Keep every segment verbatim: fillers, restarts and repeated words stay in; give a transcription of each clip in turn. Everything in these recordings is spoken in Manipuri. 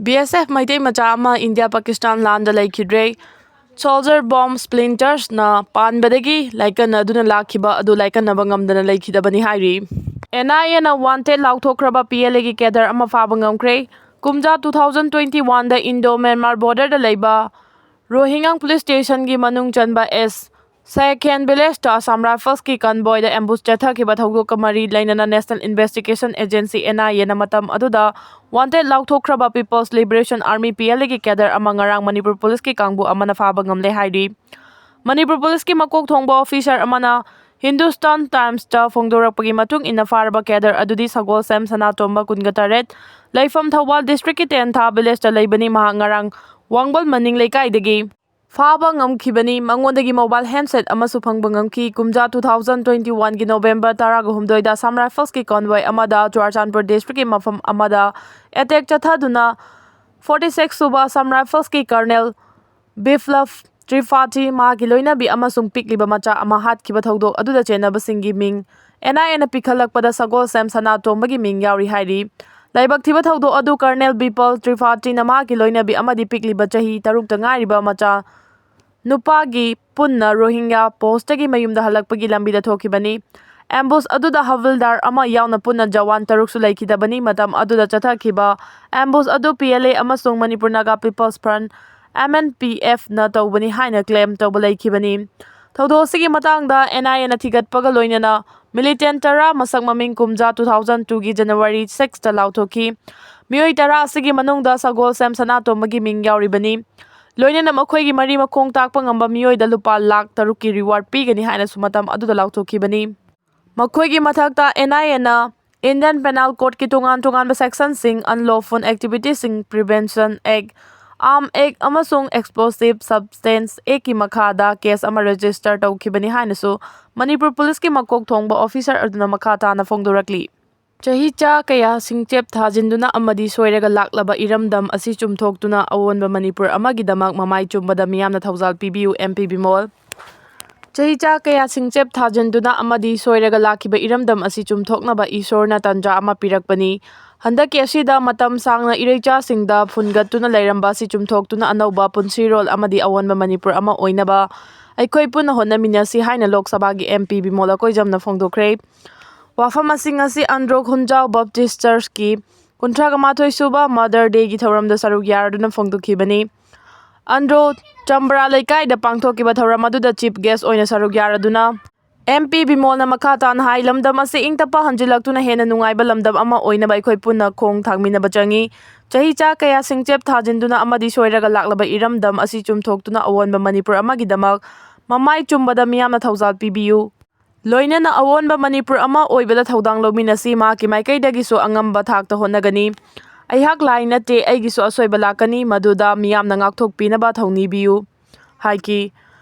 ꯕꯤ ꯑꯦꯁ ꯑꯦꯐ ꯃꯩꯇꯩ ꯃꯆꯥ ꯑꯃ ꯏꯟꯗꯤꯌꯥ ꯄꯥꯀꯤꯁꯇꯥꯟ ꯂꯥꯟꯗ ꯂꯩꯈꯤꯗ꯭ꯔꯦ꯫ ꯁꯣꯜꯖꯔ ꯕꯣꯝ ꯁ꯭ꯄ꯭ꯂꯤꯟꯇꯔꯁꯅ ꯄꯥꯟꯕꯗꯒꯤ ꯂꯥꯏꯀꯠꯅꯗꯨꯅ ꯂꯥꯛꯈꯤꯕ ꯑꯗꯨ ꯂꯥꯏꯀꯠꯅꯕ ꯉꯝꯗꯅ ꯂꯩꯈꯤꯗꯕꯅꯤ ꯍꯥꯏꯔꯤ꯫ ꯑꯦꯟ ꯑꯥꯏ ꯑꯦꯅ ꯋꯥꯟꯇꯦꯗ ꯂꯥꯎꯊꯣꯛꯈ꯭ꯔꯕ ꯄꯤ ꯑꯦꯜ ꯑꯦꯒꯤ ꯀꯦꯗꯔ ꯑꯃ ꯐꯥꯕ ꯉꯝꯈ꯭ꯔꯦ꯫ ꯀꯨꯝꯖꯥ ꯇꯨ ꯊꯥꯎꯖꯟ ꯇ꯭ꯋꯦꯟꯇꯤ ꯋꯥꯟꯗ ꯏꯟꯗꯣ ꯃ꯭ꯌꯥꯟꯃꯥꯔ ꯕꯣꯔꯗꯔꯗ ꯂꯩꯕ ꯔꯣꯍꯤꯉꯥꯡ ꯄꯨꯂꯤꯁ ꯁ꯭ꯇꯦꯁꯟꯒꯤ ꯃꯅꯨꯡ ꯆꯟꯕ ꯑꯦꯁ ꯁꯥꯏꯈꯦꯟ ꯚꯤꯂꯦꯖꯇ ꯑꯁꯥꯝ ꯔꯥꯏꯐꯜꯁꯀꯤ ꯀꯟꯚꯣꯏꯗ ꯑꯦꯝꯕꯨꯁ ꯆꯠꯊꯈꯤꯕ ꯊꯧꯗꯣꯛꯀ ꯃꯔꯤ ꯂꯩꯅꯅ national investigation agency, N I ꯑꯦꯅ ꯃꯇꯝ ꯑꯗꯨꯗ ꯋꯥꯟꯇꯦꯗ ꯂꯥꯎꯊꯣꯛꯈ꯭ꯔꯕ peoples liberation army, P L ꯑꯦꯒꯤ ꯀꯦꯗꯔ ꯑꯃ ꯉꯔꯥꯡ ꯃꯅꯤꯄꯨꯔ ꯄꯨꯂꯤꯁꯀꯤ ꯀꯥꯡꯕꯨ ꯑꯃꯅ ꯐꯥꯕ ꯉꯝꯂꯦ ꯍꯥꯏꯔꯤ꯫ ꯃꯅꯤꯄꯨꯔ ꯄꯨꯂꯤꯁꯀꯤ ꯃꯀꯣꯛ ꯊꯣꯡꯕ ꯑꯣꯐꯤꯁꯔ ꯑꯃꯅ ꯍꯤꯟꯗꯨꯁꯇꯥꯟ ꯇꯥꯏꯝꯁꯇ ꯐꯣꯡꯗꯣꯔꯛꯄꯒꯤ ꯃꯇꯨꯡ ꯏꯟꯅ, ꯐꯥꯔꯕ ꯀꯦꯗꯔ ꯑꯗꯨꯗꯤ ꯁꯒꯣꯜꯁꯦꯝ ꯁꯅꯥꯇꯣꯝꯕ, ꯀꯨꯟꯒ ꯇꯔꯦꯠ, ꯂꯩꯐꯝ ꯊꯧꯕꯥꯜ ꯗꯤꯁꯇ꯭ꯔꯤꯛꯀꯤ ꯇꯦꯟꯊꯥ ꯚꯤꯂꯦꯖꯇ ꯂꯩꯕꯅꯤ꯫ ꯃꯍꯥꯛ ꯉꯔꯥꯡ ꯋꯥꯡꯕꯜ ꯃꯅꯤꯡ ꯂꯩꯀꯥꯏꯗꯒꯤ ꯐꯥꯕ ꯉꯝꯈꯤꯕꯅꯤ꯫ ꯃꯉꯣꯟꯗꯒꯤ ꯃꯣꯕꯥꯏꯜ ꯍꯦꯟꯁꯦꯠ ꯑꯃꯁꯨ ꯐꯪꯕ ꯉꯝꯈꯤ꯫ ꯀꯨꯝꯖꯥ ꯇꯨ ꯊꯥꯎꯖꯟ ꯇ꯭ꯋꯦꯟꯇꯤ ꯋꯥꯟꯒꯤ ꯅꯣꯕꯦꯝꯕꯔ ꯇꯔꯥꯒ ꯍꯨꯝꯗꯣꯏꯗ ꯑꯁꯥꯝ ꯔꯥꯏꯐꯜꯁꯀꯤ ꯀꯣꯟꯚꯣꯏ ꯑꯃꯗ ꯆꯨꯔꯥꯆꯥꯟꯄꯨꯔ ꯗꯤꯁꯇ꯭ꯔꯤꯛꯀꯤ ꯃꯐꯝ ꯑꯃꯗ ꯑꯦꯇꯦꯛ ꯆꯠꯊꯗꯨꯅ ꯐꯣꯔꯇꯤ ꯁꯤꯛꯁ ꯁꯨꯕ ꯑꯁꯥꯝ ꯔꯥꯏꯐꯜꯁꯀꯤ ꯀꯔꯅꯦꯜ ꯕꯤꯄ꯭ꯂꯕ ꯇ꯭ꯔꯤꯄꯥꯊꯤ, ꯃꯍꯥꯛꯀꯤ ꯂꯣꯏꯅꯕꯤ ꯑꯃꯁꯨꯡ ꯄꯤꯛꯂꯤꯕ ꯃꯆꯥ ꯑꯃ ꯍꯥꯠꯈꯤꯕ ꯊꯧꯗꯣꯛ ꯑꯗꯨꯗ ꯆꯦꯟꯅꯕꯁꯤꯡꯒꯤ ꯃꯤꯡ ꯑꯦꯟ ꯑꯥꯏ ꯑꯦꯅ ꯄꯤꯈꯠꯂꯛꯄꯗ ꯁꯒꯣꯜꯁꯦꯝ ꯁꯅꯥꯇꯣꯝꯕꯒꯤ ꯃꯤꯡ ꯌꯥꯎꯔꯤ ꯍꯥꯏꯔꯤ꯫ ꯂꯥꯏꯕꯛ ꯊꯤꯕ ꯊꯧꯗꯣꯛ ꯑꯗꯨ ꯀꯔꯅꯦꯜ ꯕꯤꯄ꯭ꯂꯕ ꯇ꯭ꯔꯤꯄꯥꯊꯤꯅ ꯃꯍꯥꯛꯀꯤ ꯂꯣꯏꯅꯕꯤ ꯑꯃꯗꯤ ꯄꯤꯛꯂꯤꯕ ꯆꯍꯤ ꯇꯔꯨꯛꯇ ꯉꯥꯏꯔꯤꯕ ꯃꯆꯥ ꯅꯨꯄꯥꯒꯤ ꯄꯨꯟꯅ ꯔꯣꯍꯤꯡꯒ꯭ꯌꯥ ꯄꯣꯁꯇꯒꯤ ꯃꯌꯨꯝꯗ ꯍꯜꯂꯛꯄꯒꯤ ꯂꯝꯕꯤꯗ ꯊꯣꯛꯈꯤꯕꯅꯤ꯫ ꯑꯦꯝꯕꯨꯁ ꯑꯗꯨꯗ ꯍꯕꯤꯜꯗꯥꯔ ꯑꯃ ꯌꯥꯎꯅ ꯄꯨꯟꯅ ꯖꯋꯥꯟ ꯇꯔꯨꯛꯁꯨ ꯂꯩꯈꯤꯗꯕꯅꯤ꯫ ꯃꯇꯝ ꯑꯗꯨꯗ ꯆꯠꯊꯈꯤꯕ ꯑꯦꯝꯕꯨꯁ ꯑꯗꯨ ꯄꯤ ꯑꯦꯜ ꯑꯦ ꯑꯃꯁꯨꯡ Manipur Naga peoples front, M N P ꯑꯦꯐꯅ ꯇꯧꯕꯅꯤ ꯍꯥꯏꯅ ꯀ꯭ꯂꯦꯝ ꯇꯧꯕ ꯂꯩꯈꯤꯕꯅꯤ꯫ ꯊꯧꯗꯣꯛ ꯑꯁꯤꯒꯤ ꯃꯇꯥꯡꯗ ꯑꯦꯟ ꯑꯥꯏ ꯑꯦꯅ ꯊꯤꯒꯠꯄꯒ ꯂꯣꯏꯅꯅ ꯃꯤꯂꯤꯇꯦꯟꯠ ꯇꯔꯥ ꯃꯁꯛ ꯃꯃꯤꯡ ꯀꯨꯝꯖꯥ ꯇꯨ ꯊꯥꯎꯖꯟ ꯇꯨꯒꯤ ꯖꯅꯋꯥꯔꯤ ꯁꯤꯛꯁꯇ ꯂꯥꯎꯊꯣꯛꯈꯤ꯫ ꯃꯤꯑꯣꯏ ꯇꯔꯥ ꯑꯁꯤꯒꯤ ꯃꯅꯨꯡꯗ ꯁꯒꯣꯜꯁꯦꯝ ꯁꯅꯥꯇꯣꯝꯕꯒꯤ ꯃꯤꯡ ꯌꯥꯎꯔꯤꯕꯅꯤ꯫ ꯂꯣꯏꯅꯅ ꯃꯈꯣꯏꯒꯤ ꯃꯔꯤ ꯃꯈꯣꯡ ꯇꯥꯛꯄ ꯉꯝꯕ ꯃꯤꯑꯣꯏꯗ ꯂꯨꯄꯥ ꯂꯥꯈ ꯇꯔꯨꯛꯀꯤ ꯔꯤꯋꯥꯔꯗ ꯄꯤꯒꯅꯤ ꯍꯥꯏꯅꯁꯨ ꯃꯇꯝ ꯑꯗꯨꯗ ꯂꯥꯎꯊꯣꯛꯈꯤꯕꯅꯤ꯫ ꯃꯈꯣꯏꯒꯤ ꯃꯊꯛꯇ ꯑꯦꯟ ꯑꯥꯏ ꯑꯦꯅ ꯏꯟꯗꯤꯌꯟ ꯄꯦꯅꯥꯜ ꯀꯣꯗꯀꯤ ꯇꯣꯉꯥꯟ ꯇꯣꯉꯥꯟꯕ ꯁꯦꯛꯁꯟꯁꯤꯡ, ꯑꯟꯂꯣꯐꯨꯜ ꯑꯦꯛꯇꯤꯚꯤꯇꯤꯁꯤꯡ ꯄ꯭ꯔꯤꯚꯦꯟꯁꯟ ꯑꯦꯛ, ꯑꯥꯔꯝ ꯑꯦꯛ ꯑꯃꯁꯨꯡ ꯑꯦꯛꯁꯄ꯭ꯂꯣꯁꯤꯚ ꯁꯕꯁꯇꯦꯟꯁ ꯑꯦꯛꯀꯤ ꯃꯈꯥꯗ ꯀꯦꯁ ꯑꯃ ꯔꯦꯖꯤꯁꯇꯔ ꯇꯧꯈꯤꯕꯅꯤ ꯍꯥꯏꯅꯁꯨ ꯃꯅꯤꯄꯨꯔ ꯄꯨꯂꯤꯁꯀꯤ ꯃꯀꯣꯛ ꯊꯣꯡꯕ ꯑꯣꯐꯤꯁꯔ ꯑꯗꯨꯅ ꯃꯈꯥ ꯇꯥꯅ ꯐꯣꯡꯗꯣꯔꯛꯂꯤ꯫ ꯆꯍꯤꯆꯥ ꯀꯌꯥ ꯁꯤꯡꯆꯦꯞ ꯊꯥꯖꯤꯟꯗꯨꯅ ꯑꯃꯗꯤ ꯁꯣꯏꯔꯒ ꯂꯥꯛꯂꯕ ꯏꯔꯝꯗꯝ ꯑꯁꯤ ꯆꯨꯝꯊꯣꯛꯇꯨꯅ ꯑꯑꯣꯟꯕ ꯃꯅꯤꯄꯨꯔ ꯑꯃꯒꯤꯗꯃꯛ ꯃꯃꯥꯏ ꯆꯨꯝꯕꯗ ꯃꯤꯌꯥꯝꯅ ꯊꯧꯖꯥꯜ ꯄꯤꯕꯤꯌꯨ, ꯑꯦꯝ ꯄꯤ ꯕꯤꯃꯣꯜ꯫ ꯆꯍꯤꯆꯥ ꯀꯌꯥ ꯁꯤꯡꯆꯦꯞ ꯊꯥꯖꯤꯟꯗꯨꯅ ꯑꯃꯗꯤ ꯁꯣꯏꯔꯒ ꯂꯥꯛꯈꯤꯕ ꯏꯔꯝꯗꯝ ꯑꯁꯤ ꯆꯨꯝꯊꯣꯛꯅꯕ ꯏꯁꯣꯔꯅ ꯇꯟꯖꯥ ꯑꯃ ꯄꯤꯔꯛꯄꯅꯤ꯫ ꯍꯟꯗꯛꯀꯤ ꯑꯁꯤꯗ ꯃꯇꯝ ꯁꯥꯡꯅ ꯏꯔꯩꯆꯥꯁꯤꯡꯗ ꯐꯨꯟꯒꯠꯇꯨꯅ ꯂꯩꯔꯝꯕ ꯑꯁꯤ ꯆꯨꯝꯊꯣꯛꯇꯨꯅ ꯑꯅꯧꯕ ꯄꯨꯟꯁꯤꯔꯣꯜ ꯑꯃꯗꯤ ꯑꯑꯣꯟꯕ ꯃꯅꯤꯄꯨꯔ ꯑꯃ ꯑꯣꯏꯅꯕ ꯑꯩꯈꯣꯏ ꯄꯨꯟꯅ ꯍꯣꯠꯅꯃꯤꯟꯅꯁꯤ ꯍꯥꯏꯅ ꯂꯣꯛ ꯁꯚꯥꯒꯤ M P ꯕꯤꯃꯣꯜ ꯑꯀꯣꯏꯖꯝꯅ ꯐꯣꯡꯗꯣꯛꯈ꯭ꯔꯦ꯫ ꯋꯥꯐꯝ ꯑꯁꯤ ꯉꯁꯤ ꯑꯟꯗ꯭ꯔꯣ ꯈꯨꯟꯖꯥꯎ ꯕꯞꯇꯤꯁ ꯆꯔꯆꯀꯤ ꯀꯨꯟꯊ꯭ꯔꯥ ꯃꯥꯊꯣꯏ ꯁꯨꯕ Mother Dayꯒꯤ ꯊꯧꯔꯝꯗ ꯁꯔꯨꯛ ꯌꯥꯔꯗꯨꯅ ꯐꯣꯡꯗꯣꯛꯈꯤꯕꯅꯤ꯫ ꯑꯟꯗ꯭ꯔꯣ ꯆꯝꯕ꯭ꯔꯥ ꯂꯩꯀꯥꯏꯗ ꯄꯥꯡꯊꯣꯛꯈꯤꯕ ꯊꯧꯔꯝ ꯑꯗꯨꯗ chief guest ꯑꯣꯏꯅ ꯁꯔꯨꯛ ꯌꯥꯔꯗꯨꯅ M P ꯕꯤꯃꯣꯜꯅ ꯃꯈꯥ ꯇꯥꯅ ꯍꯥꯏ, ꯂꯝꯗꯝ ꯑꯁꯤ ꯏꯪ ꯇꯞꯄ ꯍꯟꯖꯤꯜꯂꯛꯇꯨꯅ ꯍꯦꯟꯅ ꯅꯨꯡꯉꯥꯏꯕ ꯂꯝꯗꯝ ꯑꯃ ꯑꯣꯏꯅꯕ ꯑꯩꯈꯣꯏ ꯄꯨꯟꯅ ꯈꯣꯡ ꯊꯥꯡꯃꯤꯟꯅꯕ ꯆꯪꯏ꯫ ꯆꯍꯤ ꯆꯥ ꯀꯌꯥ ꯁꯤꯡꯆꯦꯞ ꯊꯥꯖꯤꯟꯗꯨꯅ ꯑꯃꯗꯤ ꯁꯣꯏꯔꯒ ꯂꯥꯛꯂꯕ ꯏꯔꯝꯗꯝ ꯑꯁꯤ ꯆꯨꯝꯊꯣꯛꯇꯨꯅ ꯑꯑꯣꯟꯕ ꯃꯅꯤꯄꯨꯔ ꯑꯃꯒꯤꯗꯃꯛ ꯃꯃꯥꯏ ꯆꯨꯝꯕꯗ ꯃꯤꯌꯥꯝꯅ ꯊꯧꯖꯥꯜ ꯄꯤꯕꯤꯌꯨ꯫ ꯂꯣꯏꯅꯅ ꯑꯑꯣꯟꯕ ꯃꯅꯤꯄꯨꯔ ꯑꯃ ꯑꯣꯏꯕꯗ ꯊꯧꯗꯥꯡ ꯂꯧꯃꯤꯟꯅꯁꯤ꯫ ꯃꯍꯥꯛꯀꯤ ꯃꯥꯏꯀꯩꯗꯒꯤꯁꯨ ꯑꯉꯝꯕ ꯊꯥꯛꯇ ꯍꯣꯠꯅꯒꯅꯤ꯫ ꯑꯩꯍꯥꯛ ꯂꯥꯏ ꯅꯠꯇꯦ, ꯑꯩꯒꯤꯁꯨ ꯑꯁꯣꯏꯕ ꯂꯥꯛꯀꯅꯤ, ꯃꯗꯨꯗ ꯃꯤꯌꯥꯝꯅ ꯉꯥꯛꯊꯣꯛꯄꯤꯅꯕ ꯊꯧꯅꯤꯕꯤꯌꯨ ꯍꯥꯏꯈꯤ꯫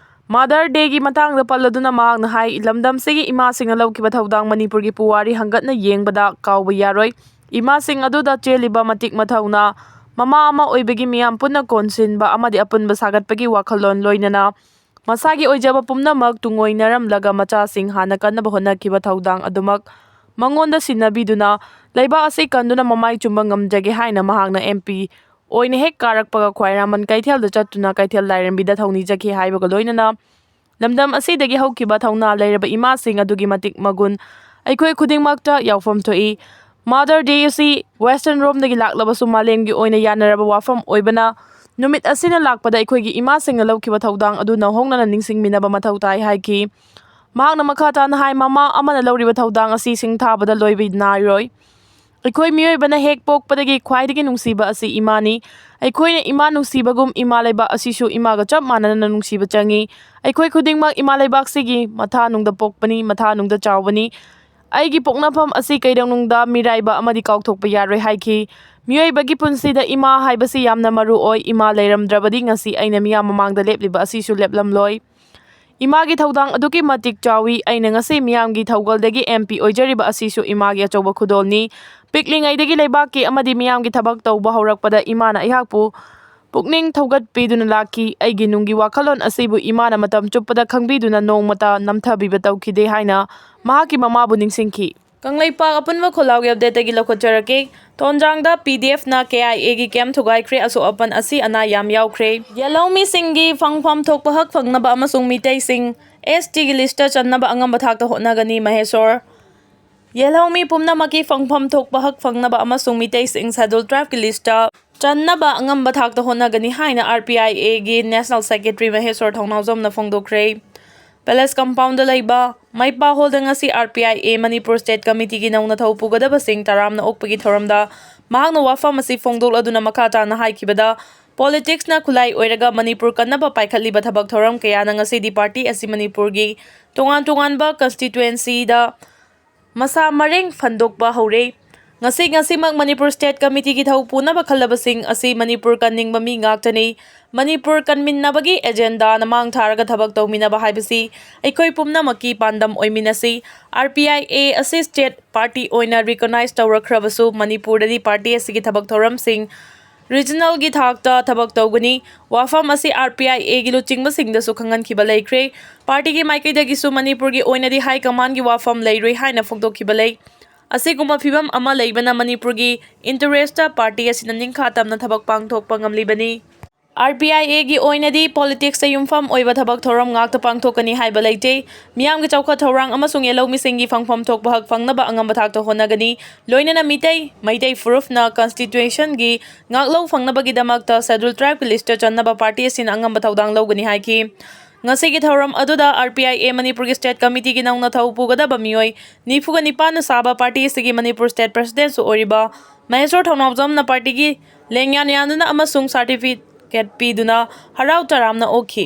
Mother Dayꯒꯤ ꯃꯇꯥꯡꯗ ꯄꯜꯂꯗꯨꯅ ꯃꯍꯥꯛꯅ ꯍꯥꯏ, ꯂꯝꯗꯝꯁꯤꯒꯤ ꯏꯃꯥꯁꯤꯡꯅ ꯂꯧꯈꯤꯕ ꯊꯧꯗꯥꯡ ꯃꯅꯤꯄꯨꯔꯒꯤ ꯄꯨꯋꯥꯔꯤ ꯍꯪꯒꯠꯅ ꯌꯦꯡꯕꯗ ꯀꯥꯎꯕ ꯌꯥꯔꯣꯏ꯫ ꯏꯃꯥꯁꯤꯡ ꯑꯗꯨꯗ ꯆꯦꯜꯂꯤꯕ ꯃꯇꯤꯛ ꯃꯊꯧꯅ ꯃꯃꯥ ꯑꯃ ꯑꯣꯏꯕꯒꯤ ꯃꯤꯌꯥꯝ ꯄꯨꯟꯅ ꯀꯣꯟꯁꯤꯟꯕ ꯑꯃꯗꯤ ꯑꯄꯨꯟꯕ ꯁꯥꯒꯠꯄꯒꯤ ꯋꯥꯈꯜꯂꯣꯟ ꯂꯣꯏꯅꯅ ꯃꯁꯥꯒꯤ ꯑꯣꯏꯖꯕ ꯄꯨꯝꯅꯃꯛ ꯇꯨꯡꯑꯣꯏꯅꯔꯝꯂꯒ ꯃꯆꯥꯁꯤꯡ ꯍꯥꯟꯅ ꯀꯟꯅꯕ ꯍꯣꯠꯅꯈꯤꯕ ꯊꯧꯗꯥꯡ ꯑꯗꯨꯃꯛ ꯃꯉꯣꯟꯗ ꯁꯤꯟꯅꯕꯤꯗꯨꯅ ꯂꯩꯕꯥꯛ ꯑꯁꯤ ꯀꯟꯗꯨꯅ ꯃꯃꯥꯏ ꯆꯨꯝꯕ ꯉꯝꯖꯒꯦ ꯍꯥꯏꯅ ꯃꯍꯥꯛꯅ M P ꯑꯣꯏꯅ ꯍꯦꯛ ꯀꯥꯔꯛꯄꯒ ꯈ꯭ꯋꯥꯏꯔꯥꯡꯕꯟ ꯀꯩꯊꯦꯜꯗ ꯆꯠꯇꯨꯅ ꯀꯩꯊꯦꯜ ꯂꯥꯏꯔꯦꯝꯕꯤꯗ ꯊꯧꯅꯤꯖꯈꯤ ꯍꯥꯏꯕꯒ ꯂꯣꯏꯅꯅ ꯂꯝꯗꯝ ꯑꯁꯤꯗꯒꯤ ꯍꯧꯈꯤꯕ ꯊꯧꯅꯥ ꯂꯩꯔꯕ ꯏꯃꯥꯁꯤꯡ ꯑꯗꯨꯒꯤ ꯃꯇꯤꯛ ꯃꯒꯨꯟ ꯑꯩꯈꯣꯏ ꯈꯨꯗꯤꯡꯃꯛꯇ ꯌꯥꯎꯐꯝ ꯊꯣꯛꯏ꯫ Mother Day ꯑꯁꯤ Western ꯔꯣꯝꯗꯒꯤ ꯂꯥꯛꯂꯕꯁꯨ ꯃꯥꯂꯦꯝꯒꯤ ꯑꯣꯏꯅ ꯌꯥꯅꯔꯕ ꯋꯥꯐꯝ ꯑꯣꯏꯕꯅ ꯅꯨꯃꯤꯠ ꯑꯁꯤꯅ ꯂꯥꯛꯄꯗ ꯑꯩꯈꯣꯏꯒꯤ ꯏꯃꯥꯁꯤꯡꯅ ꯂꯧꯈꯤꯕ ꯊꯧꯗꯥꯡ ꯑꯗꯨ ꯅꯧꯍꯧꯅꯅ ꯅꯤꯡꯁꯤꯡꯃꯤꯟꯅꯕ ꯃꯊꯧ ꯇꯥꯏ ꯍꯥꯏꯈꯤ꯫ ꯃꯍꯥꯛꯅ ꯃꯈꯥ ꯇꯥꯅ ꯍꯥꯏ, ꯃꯃꯥ ꯑꯃꯅ ꯂꯧꯔꯤꯕ ꯊꯧꯗꯥꯡ ꯑꯁꯤ ꯁꯤꯡꯊꯥꯕꯗ ꯂꯣꯏꯕ ꯅꯥꯏꯔꯣꯏ꯫ ꯑꯩꯈꯣꯏ ꯃꯤꯑꯣꯏꯕꯅ ꯍꯦꯛ ꯄꯣꯛꯄꯗꯒꯤ ꯈ꯭ꯋꯥꯏꯗꯒꯤ ꯅꯨꯡꯁꯤꯕ ꯑꯁꯤ ꯏꯃꯥꯅꯤ꯫ ꯑꯩꯈꯣꯏꯅ ꯏꯃꯥ ꯅꯨꯡꯁꯤꯕꯒꯨꯝ ꯏꯃꯥ ꯂꯩꯕꯥꯛ ꯑꯁꯤꯁꯨ ꯏꯃꯥꯒ ꯆꯞ ꯃꯥꯟꯅꯅ ꯅꯨꯡꯁꯤꯕ ꯆꯪꯏ꯫ ꯑꯩꯈꯣꯏ ꯈꯨꯗꯤꯡꯃꯛ ꯏꯃꯥ ꯂꯩꯕꯥꯛꯁꯤꯒꯤ ꯃꯊꯥꯅꯨꯡꯗ ꯄꯣꯛꯄꯅꯤ, ꯃꯊꯥꯅꯨꯡꯗ ꯆꯥꯎꯕꯅꯤ꯫ ꯑꯩꯒꯤ ꯄꯣꯛꯅꯐꯝ ꯑꯁꯤ ꯀꯩꯗꯧꯅꯨꯡꯗ ꯃꯤꯔꯥꯏꯕ ꯑꯃꯗꯤ ꯀꯥꯎꯊꯣꯛꯄ ꯌꯥꯔꯣꯏ ꯍꯥꯏꯈꯤ꯫ ꯃꯤꯑꯣꯏꯕꯒꯤ ꯄꯨꯟꯁꯤꯗ ꯏꯃꯥ ꯍꯥꯏꯕꯁꯤ ꯌꯥꯝꯅ ꯃꯔꯨ ꯑꯣꯏ꯫ ꯏꯃꯥ ꯂꯩꯔꯝꯗ꯭ꯔꯕꯗꯤ ꯉꯁꯤ ꯑꯩꯅ ꯃꯤꯌꯥꯝ ꯃꯃꯥꯡꯗ ꯂꯦꯞꯂꯤꯕ ꯑꯁꯤꯁꯨ ꯂꯦꯞꯂꯝꯂꯣꯏ꯫ ꯏꯃꯥꯒꯤ ꯊꯧꯗꯥꯡ ꯑꯗꯨꯛꯀꯤ ꯃꯇꯤꯛ ꯆꯥꯎꯏ꯫ ꯑꯩꯅ ꯉꯁꯤ ꯃꯤꯌꯥꯝꯒꯤ ꯊꯧꯒꯜꯗꯒꯤ M P ꯑꯣꯏꯖꯔꯤꯕ ꯑꯁꯤꯁꯨ ꯏꯃꯥꯒꯤ ꯑꯆꯧꯕ ꯈꯨꯗꯣꯜꯅꯤ꯫ ꯄꯤꯛꯂꯤꯉꯩꯗꯒꯤ ꯂꯩꯕꯥꯛꯀꯤ ꯑꯃꯗꯤ ꯃꯤꯌꯥꯝꯒꯤ ꯊꯕꯛ ꯇꯧꯕ ꯍꯧꯔꯛꯄꯗ ꯏꯃꯥꯅ ꯑꯩꯍꯥꯛꯄꯨ ꯄꯨꯛꯅꯤꯡ ꯊꯧꯒꯠꯄꯤꯗꯨꯅ ꯂꯥꯛꯈꯤ꯫ ꯑꯩꯒꯤ ꯅꯨꯡꯒꯤ ꯋꯥꯈꯜꯂꯣꯟ ꯑꯁꯤꯕꯨ ꯏꯃꯥꯅ ꯃꯇꯝ ꯆꯨꯞꯄꯗ ꯈꯪꯕꯤꯗꯨꯅ ꯅꯣꯡꯃꯇ ꯅꯝꯊꯕꯤꯕ ꯇꯧꯈꯤꯗꯦ ꯍꯥꯏꯅ ꯃꯍꯥꯛꯀꯤ ꯃꯃꯥꯕꯨ ꯅꯤꯡꯁꯤꯡꯈꯤ꯫ ꯀꯪꯂꯩꯄꯥꯛ ꯑꯄꯨꯟꯕ ꯈꯨꯜꯂꯥꯎꯒꯤ ꯑꯞꯗꯦꯠꯇꯒꯤ ꯂꯧꯈꯠꯆꯔꯛꯀꯦ꯫ ꯊꯣꯟꯖꯥꯡꯗ ꯄꯤ ꯗꯤ ꯑꯦꯐꯅ ꯀꯦ ꯑꯥꯏ ꯑꯦꯒꯤ ꯀꯦꯝ ꯊꯨꯒꯥꯏꯈ꯭ꯔꯦ꯫ ꯑꯁꯣꯛ ꯑꯄꯟ ꯑꯁꯤ ꯑꯅꯥ ꯌꯥꯝ ꯌꯥꯎꯈ꯭ꯔꯦ꯫ ꯌꯦꯜꯍꯧꯃꯤꯁꯤꯡꯒꯤ ꯐꯪꯐꯝ ꯊꯣꯛꯄ ꯍꯛ ꯐꯪꯅꯕ ꯑꯃꯁꯨꯡ ꯃꯤꯇꯩꯁꯤꯡ ꯑꯦꯁ ꯇꯤꯒꯤ ꯂꯤꯁꯇ ꯆꯟꯅꯕ ꯑꯉꯝꯕ ꯊꯥꯛꯇ ꯍꯣꯠꯅꯒꯅꯤ꯫ ꯃꯍꯦꯁꯣꯔ꯫ ꯌꯦꯜꯍꯧꯃꯤ ꯄꯨꯝꯅꯃꯛꯀꯤ ꯐꯪꯐꯝ ꯊꯣꯛꯄ ꯍꯛ ꯐꯪꯅꯕ ꯑꯃꯁꯨꯡ ꯃꯤꯇꯩꯁꯤꯡ ꯁꯦꯗꯨꯜ ꯇ꯭ꯔꯥꯏꯕꯀꯤ ꯂꯤꯁꯇ ꯆꯟꯅꯕ ꯑꯉꯝꯕ ꯊꯥꯛꯇ ꯍꯣꯠꯅꯒꯅꯤ ꯍꯥꯏꯅ ꯑꯥꯔ ꯄꯤ ꯑꯥꯏ ꯑꯦꯒꯤ ꯅꯦꯁꯅꯦꯜ ꯁꯦꯀ꯭ꯔꯦꯇꯔꯤ ꯃꯍꯦꯁꯣꯔ ꯊꯧꯅꯥꯎꯖꯝꯅ ꯐꯣꯡꯗꯣꯛꯈ꯭ꯔꯦ꯫ ꯄꯦꯂꯦꯁ ꯀꯝꯄꯥꯎꯟꯗ ꯂꯩꯕ ꯃꯩꯄꯥ ꯍꯣꯜꯗ ꯉꯁꯤ R P I A Manipur state ꯀꯃꯤꯇꯤꯒꯤ ꯅꯧꯅ ꯊꯧ ꯄꯨꯒꯗꯕꯁꯤꯡ ꯇꯔꯥꯝꯅ ꯑꯣꯛꯄꯒꯤ ꯊꯧꯔꯝꯗ ꯃꯍꯥꯛꯅ ꯋꯥꯐꯝ ꯑꯁꯤ ꯐꯣꯡꯗꯣꯛꯂꯗꯨꯅ ꯃꯈꯥ ꯇꯥꯅ ꯍꯥꯏꯈꯤꯕꯗ, ꯄꯣꯂꯤꯇꯤꯛꯁꯅ ꯈꯨꯠꯂꯥꯏ ꯑꯣꯏꯔꯒ ꯃꯅꯤꯄꯨꯔ ꯀꯟꯅꯕ ꯄꯥꯏꯈꯠꯂꯤꯕ ꯊꯕꯛ ꯊꯧꯔꯝ ꯀꯌꯥꯅ ꯉꯁꯤꯗꯤ ꯄꯥꯔꯇꯤ ꯑꯁꯤ ꯃꯅꯤꯄꯨꯔꯒꯤ ꯇꯣꯉꯥꯟ ꯇꯣꯉꯥꯟꯕ ꯀꯟꯁꯇꯤꯇ꯭ꯋꯦꯟꯁꯤꯗ ꯃꯁꯥ ꯃꯔꯦꯡ ꯐꯟꯗꯣꯛꯄ ꯍꯧꯔꯦ꯫ ꯉꯁꯤ ꯉꯁꯤꯃꯛ ꯃꯅꯤꯄꯨꯔ ꯁ꯭ꯇꯦꯠ ꯀꯃꯤꯇꯤꯒꯤ ꯊꯧ ꯄꯨꯅꯕ ꯈꯜꯂꯕꯁꯤꯡ ꯑꯁꯤ ꯃꯅꯤꯄꯨꯔ ꯀꯟꯅꯤꯡꯕ ꯃꯤ ꯉꯥꯛꯇꯅꯤ꯫ ꯃꯅꯤꯄꯨꯔ ꯀꯟꯃꯤꯟꯅꯕꯒꯤ ꯑꯦꯖꯦꯟꯗꯥꯅ ꯃꯥꯡ ꯊꯥꯔꯒ ꯊꯕꯛ ꯇꯧꯃꯤꯟꯅꯕ ꯍꯥꯏꯕꯁꯤ ꯑꯩꯈꯣꯏ ꯄꯨꯝꯅꯃꯛꯀꯤ ꯄꯥꯟꯗꯝ ꯑꯣꯏꯃꯤꯟꯅꯁꯤ꯫ ꯑꯥꯔ ꯄꯤ ꯑꯥꯏ ꯑꯦ ꯑꯁꯤ ꯁ꯭ꯇꯦꯠ ꯄꯥꯔꯇꯤ ꯑꯣꯏꯅ ꯔꯤꯀꯣꯅꯥꯏꯖ ꯇꯧꯔꯛꯈ꯭ꯔꯕꯁꯨ, ꯃꯅꯤꯄꯨꯔꯗꯗꯤ ꯄꯥꯔꯇꯤ ꯑꯁꯤꯒꯤ ꯊꯕꯛ ꯊꯧꯔꯝꯁꯤꯡ ꯔꯤꯖꯅꯦꯜꯒꯤ ꯊꯥꯛꯇ ꯊꯕꯛ ꯇꯧꯒꯅꯤ꯫ ꯋꯥꯐꯝ ꯑꯁꯤ ꯑꯥꯔ ꯄꯤ ꯑꯥꯏ ꯑꯦꯒꯤ ꯂꯨꯆꯤꯡꯕꯁꯤꯡꯗꯁꯨ ꯈꯪꯍꯟꯈꯤꯕ ꯂꯩꯈ꯭ꯔꯦ꯫ ꯄꯥꯔꯇꯤꯒꯤ ꯃꯥꯏꯀꯩꯗꯒꯤꯁꯨ ꯃꯅꯤꯄꯨꯔꯒꯤ ꯑꯣꯏꯅꯗꯤ ꯍꯥꯏ ꯀꯃꯥꯟꯒꯤ ꯋꯥꯐꯝ ꯂꯩꯔꯣꯏ ꯍꯥꯏꯅ ꯐꯣꯡꯗꯣꯛꯈꯤꯕ ꯂꯩ꯫ ꯑꯁꯤꯒꯨꯝꯕ ꯐꯤꯕꯝ ꯑꯃ ꯂꯩꯕꯅ ꯃꯅꯤꯄꯨꯔꯒꯤ ꯏꯟꯇꯔꯦꯁꯇ ꯄꯥꯔꯇꯤ ꯑꯁꯤꯅ ꯅꯤꯡꯈꯥ ꯇꯝꯅ ꯊꯕꯛ ꯄꯥꯡꯊꯣꯛꯄ ꯉꯝꯂꯤꯕꯅꯤ꯫ ꯑꯥꯔ ꯄꯤ ꯑꯥꯏ ꯑꯦꯒꯤ ꯑꯣꯏꯅꯗꯤ ꯄꯣꯂꯤꯇꯤꯛꯁꯇ ꯌꯨꯝꯐꯝ ꯑꯣꯏꯕ ꯊꯕꯛ ꯊꯧꯔꯝ ꯉꯥꯛꯇ ꯄꯥꯡꯊꯣꯛꯀꯅꯤ ꯍꯥꯏꯕ ꯂꯩꯇꯦ꯫ ꯃꯤꯌꯥꯝꯒꯤ ꯆꯥꯎꯈꯠ ꯊꯧꯔꯥꯡ ꯑꯃꯁꯨꯡ ꯌꯦꯜꯍꯧꯃꯤꯁꯤꯡꯒꯤ ꯐꯪꯐꯝ ꯊꯣꯛꯄ ꯍꯛ ꯐꯪꯅꯕ ꯑꯉꯝꯕ ꯊꯥꯛꯇ ꯍꯣꯠꯅꯒꯅꯤ꯫ ꯂꯣꯏꯅꯅ ꯃꯤꯇꯩ, ꯃꯩꯇꯩ ꯐꯨꯔꯨꯞꯅ ꯀꯟꯁꯇꯤꯇ꯭ꯌꯨꯁꯟꯒꯤ ꯉꯥꯛꯂꯧ ꯐꯪꯅꯕꯒꯤꯗꯃꯛꯇ ꯁꯦꯗꯨꯜ ꯇ꯭ꯔꯥꯏꯕꯀꯤ ꯂꯤꯁꯇ ꯆꯟꯅꯕ ꯄꯥꯔꯇꯤ ꯑꯁꯤꯅ ꯑꯉꯝꯕ ꯊꯧꯗꯥꯡ ꯂꯧꯒꯅꯤ ꯍꯥꯏꯈꯤ꯫ ꯉꯁꯤꯒꯤ ꯊꯧꯔꯝ ꯑꯗꯨꯗ ꯑꯥꯔ ꯄꯤ ꯑꯥꯏ ꯑꯦ ꯃꯅꯤꯄꯨꯔꯒꯤ ꯁ꯭ꯇꯦꯠ ꯀꯃꯤꯇꯤꯒꯤ ꯅꯧꯅ ꯊꯧ ꯄꯨꯒꯗꯕ ꯃꯤꯑꯣꯏ ꯅꯤꯐꯨꯒ ꯅꯤꯄꯥꯟꯅ ꯁꯥꯕ ꯄꯥꯔꯇꯤ ꯑꯁꯤꯒꯤ ꯃꯅꯤꯄꯨꯔ ꯁ꯭ꯇꯦꯠ ꯄ꯭ꯔꯁꯤꯗꯦꯟꯠꯁꯨ ꯑꯣꯏꯔꯤꯕ ꯃꯍꯦꯁꯣꯔ ꯊꯧꯅꯥꯎꯖꯝꯅ ꯄꯥꯔꯇꯤꯒꯤ ꯂꯦꯡꯌꯥꯟ ꯌꯥꯟꯗꯨꯅ ꯑꯃꯁꯨꯡ ꯁꯥꯔꯇꯤꯐꯤꯀꯦꯠ ꯄꯤꯗꯨꯅ ꯍꯔꯥꯎ ꯇꯔꯥꯝꯅ ꯑꯣꯛꯈꯤ꯫